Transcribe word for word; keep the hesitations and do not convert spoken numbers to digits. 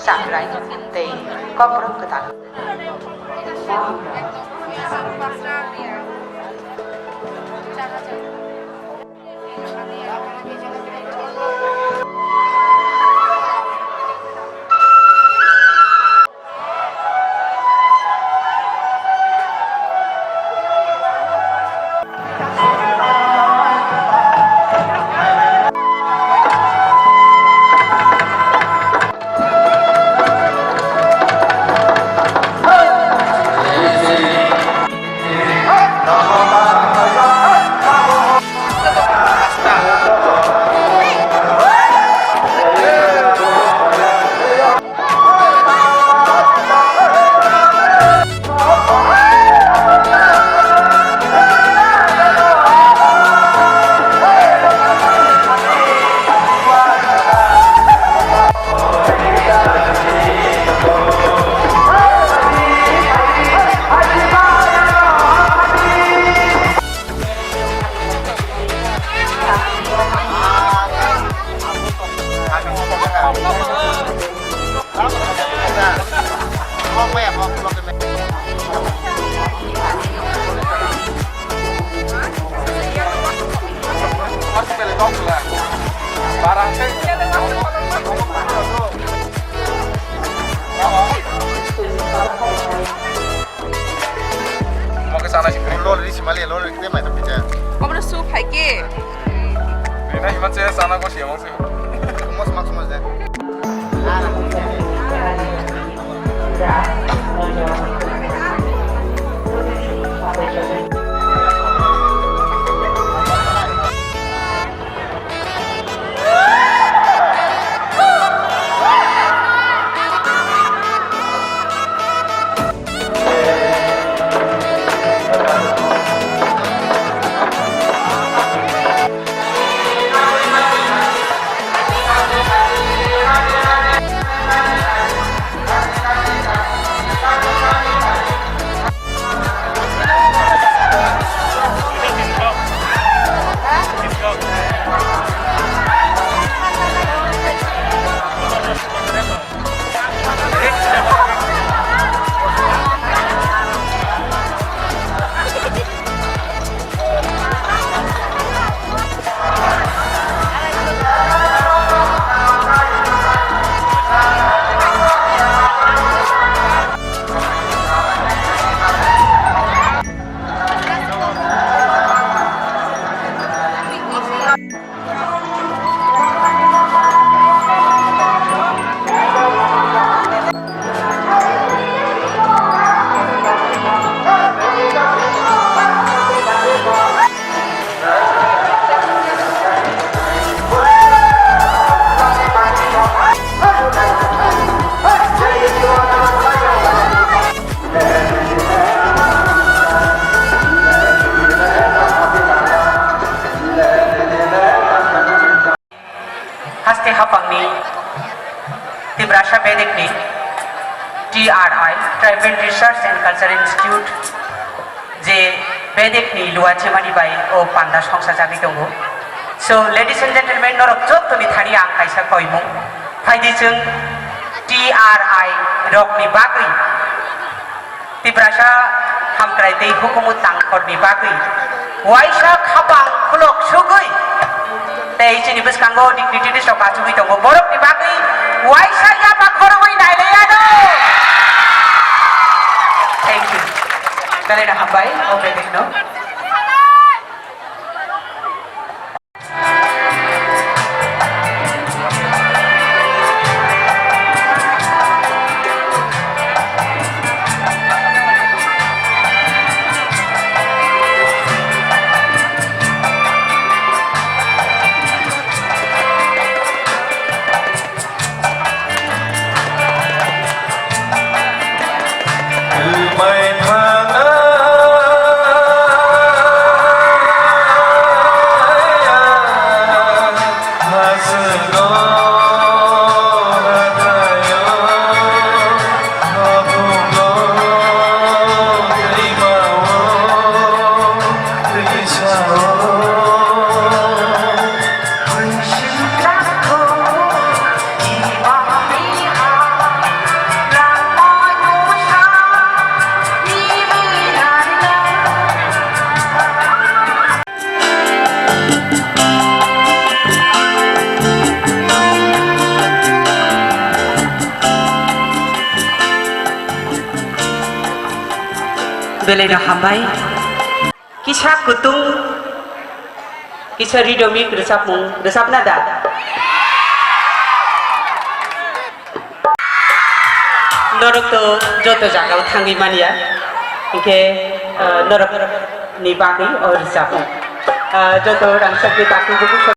Chakrai tei kokborok kwtal. Oke, sana sih. Lol, ini si Malia, lol, kita main tapi dia. Kamu udah sup, hai ke? Ini cuma saya sana kok sih, emang sih. Mas, mas, mas, ya. Haste haphangni Tiprasa bedekni T R I, Tribal Research and Culture Institute, je bedekni luachimani bai o panda songsa jagwi tongo. So, ladies and gentlemen, norok jottoni thani ang kaisa koimung. Phaidi chwng T R I rokni bagwi, Tiprasa hamkrai tei hukumu tangkhorni bagwi waisa khapang khulok sugwi tei chini bwskango dignitaries rok achugwi tongo, borokni bagwi waisa yapa khorogwi nailaiano. Thank you. Belai no hambai, o bebekno. Belai no hambai. Kisa kutung, kisa ridomik rwchapmung rwchapna da? Norok to joto jagao thangwi manya, hinkhe, ah, norok ni bagwi o rwchapmung. Ah, joto rangchakni takhuk bukhuk